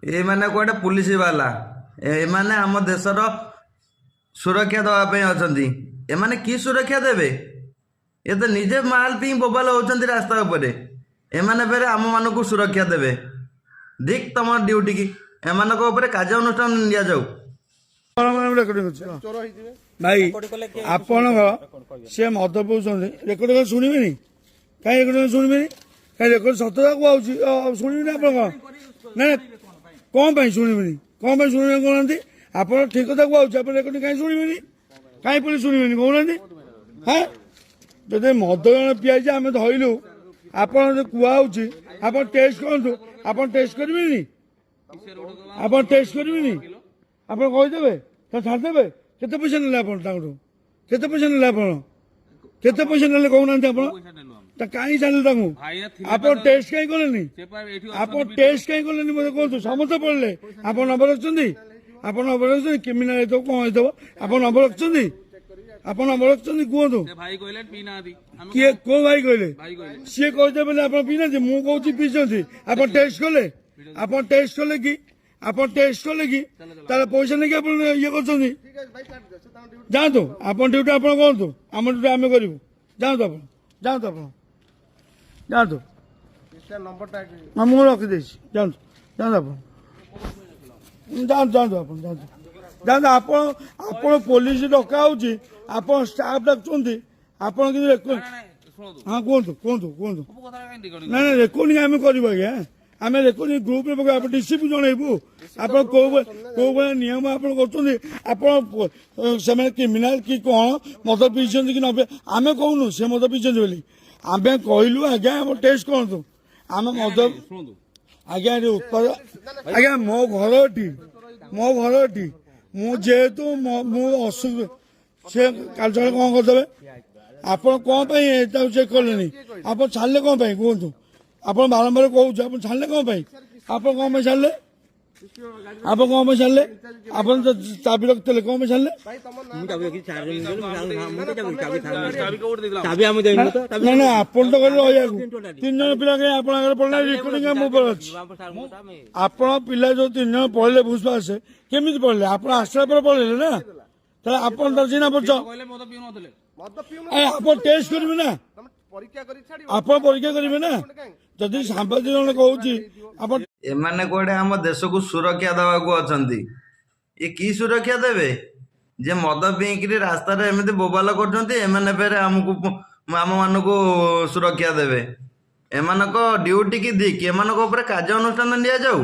ଏମାନେ କୁଆଡ଼େ ପୁଲିସ ବାଲା, ଏମାନେ ଆମ ଦେଶର ସୁରକ୍ଷା ଦେବା ପାଇଁ ଅଛନ୍ତି। ଏମାନେ କି ସୁରକ୍ଷା ଦେବେ? ଏ ତ ନିଜେ ମାଲ ପିଇ ବୋବାଲ ହେଉଛନ୍ତି ରାସ୍ତା ଉପରେ, ଏମାନେ ଫେରେ ଆମମାନଙ୍କୁ ସୁରକ୍ଷା ଦେବେ? ଧିକ୍ ତମ ଡ୍ୟୁଟିକି। ଏମାନଙ୍କ ଉପରେ କାର୍ଯ୍ୟାନୁଷ୍ଠାନ ନିଆଯାଉ। ରେକର୍ଡିଂ ଅଛି ଭାଇ ଆପଣଙ୍କ। ସେ ମଦ ପିଉଛନ୍ତି, ରେକର୍ଡ କରି ଶୁଣିବେନି? କାହିଁ ରେକର୍ଡ ଶୁଣିବେନି? କାହିଁ ରେକର୍ଡ ସତ କୁହାଉଛି, ଶୁଣିବେନି ଆପଣ? କଣ ନା କଣ ପାଇଁ ଶୁଣିବେନି? କଣ ପାଇଁ ଶୁଣିବେନି କହୁନାହାନ୍ତି ଆପଣ? ଠିକ କଥା କୁହାଉଛି, ଆପଣ ରେକର୍ଡିଂ କାହିଁ ଶୁଣିବେନି? କାହିଁ ପୁଣି ଶୁଣିବେନି କହୁନାହାନ୍ତି? ହଁ, ଯଦି ମଦ ଜଣେ ପିଆଇଛି, ଆମେ ଧଇଲୁ, ଆପଣ ଯଦି କୁହାହଉଛି ଆପଣ ଟେଷ୍ଟ କରନ୍ତୁ, ଆପଣ ଟେଷ୍ଟ କରିବେନି? ଆପଣ ଟେଷ୍ଟ କରିବେନି? ଆପଣ କହିଦେବେ ତ ଛାଡ଼ିଦେବେ? କେତେ ପଇସା ନେଲେ ଆପଣ ତାଙ୍କଠୁ? କେତେ ପଇସା ନେଲେ ଆପଣ? କେତେ ପଇସା ନେଲେ କହୁନାହାନ୍ତି ଆପଣ? ତା କାହିଁ ଛାଡ଼ିଲେ ତାଙ୍କୁ? ଆପଣ ଟେଷ୍ଟ କାହିଁ କଲେନି? ଆପଣ ଟେଷ୍ଟ କାହିଁ କଲେନି ମୋତେ କୁହନ୍ତୁ। ସମସ୍ତେ ପଢିଲେ। ଆପଣ ନମ୍ବର ରଖିଛନ୍ତି? ଆପଣ ନମ୍ବର ରଖିଛନ୍ତି? କ୍ରିମିନାଲ ହେଇଥିବ, କଣ ହେଇଥିବ? ଆପଣ ନମ୍ବର ରଖିଛନ୍ତି? ଆପଣ ନମ୍ବର ରଖିଛନ୍ତି କୁହନ୍ତୁ। ଭାଇ କହିଲେ ପିଇ ନାହାନ୍ତି ଆମେ। କିଏ, କୋଉ ଭାଇ କହିଲେ? ଭାଇ କହିଲେ। ସିଏ କହିଦେବେ ବୋଲି ଆପଣ ପିଇନାହାନ୍ତି? ମୁଁ କହୁଛି ପିଇଛନ୍ତି। ଆପଣ ଟେଷ୍ଟ କଲେ? ଆପଣ ଟେଷ୍ଟ କଲେ କି? ଆପଣ ଟେଷ୍ଟ କଲେ କି? ତାହେଲେ ପଇସା ନେଇକି ଆପଣ ଇଏ କରୁଛନ୍ତି। ଯାଆନ୍ତୁ, ଆପଣ ଡ୍ୟୁଟି ଆପଣ କରନ୍ତୁ, ଆମ ଡ୍ୟୁଟି ଆମେ କରିବୁ। ଯାଆନ୍ତୁ ଆପଣ, ଯାଆନ୍ତୁ ଆପଣ, ଯାଆନ୍ତୁ। ହଁ, ମୁଁ ରଖିଦେଇଛି। ଯାଆନ୍ତୁ, ଯାଆନ୍ତୁ ଆପଣ, ଯାଆନ୍ତୁ, ଯାଆନ୍ତୁ ଆପଣ, ଯାଆନ୍ତୁ, ଯାଆନ୍ତୁ ଆପଣ। ଆପଣ ପୋଲିସ ଡକା ହଉଛି, ଆପଣ ଷ୍ଟାଫ ଡାକୁଛନ୍ତି, ଆପଣ କିନ୍ତୁ ରେକର୍ଡ ଶୁଣନ୍ତୁ। ହଁ, କୁହନ୍ତୁ, କୁହନ୍ତୁ, କୁହନ୍ତୁ। ସବୁ କଥା କାହିଁ ରେକର୍ଡିଂ? ନା ନା, ରେକର୍ଡିଂ ଆମେ କରିବୁ ଆଜ୍ଞା। ଆମେ ରେକର୍ଡିଂ ଗ୍ରୁପରେ ପକେଇବୁ, ଆପଣ ଡିସିପି ଜଣେଇବୁ। ଆପଣ କୋଉ କୋଉ ଭଳିଆ ନିୟମ ଆପଣ କରୁଛନ୍ତି? ଆପଣ ସେମାନେ କ୍ରିମିନାଲ କି କଣ, ମଦ ପିଇଛନ୍ତି କି ନ ପି, ଆମେ କହୁନୁ ସେ ମଦ ପିଇଛନ୍ତି ବୋଲି। ଆମେ କହିଲୁ ଆଜ୍ଞା ଆମ ଟେଷ୍ଟ କରନ୍ତୁ। ଆମେ ମଦ ଶୁଣନ୍ତୁ। ଆଜ୍ଞା, ଏଠି ଉତ୍ପାଦ ଆଜ୍ଞା, ମୋ ଘର ଏଠି, ମୋ ଘର ଏଠି। ମୁଁ ଯେହେତୁ ମୁଁ ଅସୁବିଧା, ସେ କାଲି ସକାଳେ କଣ କରିଦେବେ? ଆପଣ କଣ ପାଇଁ ତାକୁ ଚେକ୍ କଲେନି? ଆପଣ ଛାଡ଼ିଲେ କଣ ପାଇଁ କୁହନ୍ତୁ? ଆପଣ ବାରମ୍ବାର କହୁଛୁ, ଆପଣ ଛାଡ଼ିଲେ କଣ ପାଇଁ? ଆପଣ କଣ ପାଇଁ ଛାଡ଼ିଲେ? ଆପଣ କଣ ପାଇଁ ଛାଡ଼ିଲେ? ଆପଣ ତ ଚାବି ରଖିଥିଲେ, କଣ ପାଇଁ ଛାଡ଼ିଲେ? ମୁଁ ଚାବି ରଖିଛି, ମୁଁ ତ ଚାବି ଚାବି ଚାବି କୋଉଠି ଦେଇଥିଲା? ଚାବି ଆମେ ଦେଇନୁ ତ ଚାବି। ନା ନା, ଆପଣ ତ କହିଲେ ରହିବାକୁ। ତିନି ଜଣ ପିଲା କାହିଁ ଆପଣ ଆଗରେ ପଡ଼ିଲା? ରେକର୍ଡିଂ ଆମ ଉପରେ ଅଛି। ଆପଣ ପିଲା ଯୋଉ ତିନି ଜଣ ପଳେଇଲେ ଭୁଷଭାସ, କେମିତି ପଳେଇଲେ? ଆପଣ ଆସିଲା ପରେ ପଳେଇଲେ ନା? ତାହେଲେ ଆପଣ ତାର ଚିହ୍ନା ପରିଚୟ। କହିଲେ ମଦ ପିଉ ନଥିଲେ। ଆରେ, ଆପଣ ଟେଷ୍ଟ କରିବେ ନା? ପରୀକ୍ଷା କରି ଛାଡିବ। ଆପଣ ପରୀକ୍ଷା କରିବେ ନା? ଯଦି ସାମ୍ବାଦିକ ଜଣେ କହୁଛି, ଆପଣ ଏମାନେ କୁଆଡ଼େ ଆମ ଦେଶକୁ ସୁରକ୍ଷା ଦେବାକୁ ଅଛନ୍ତି? ଏ କି ସୁରକ୍ଷା ଦେବେ ଯେ ମଦ ପିଇକିରି ରାସ୍ତାରେ ଏମିତି ବୋବାଲ କରୁଛନ୍ତି? ଏମାନେ ଫେରେ ଆମକୁ, ଆମମାନଙ୍କୁ ସୁରକ୍ଷା ଦେବେ? ଏମାନଙ୍କ ଡ୍ୟୁଟି କି ଧିକ୍। ଏମାନଙ୍କ ଉପରେ କାର୍ଯ୍ୟାନୁଷ୍ଠାନ ନିଆଯାଉ।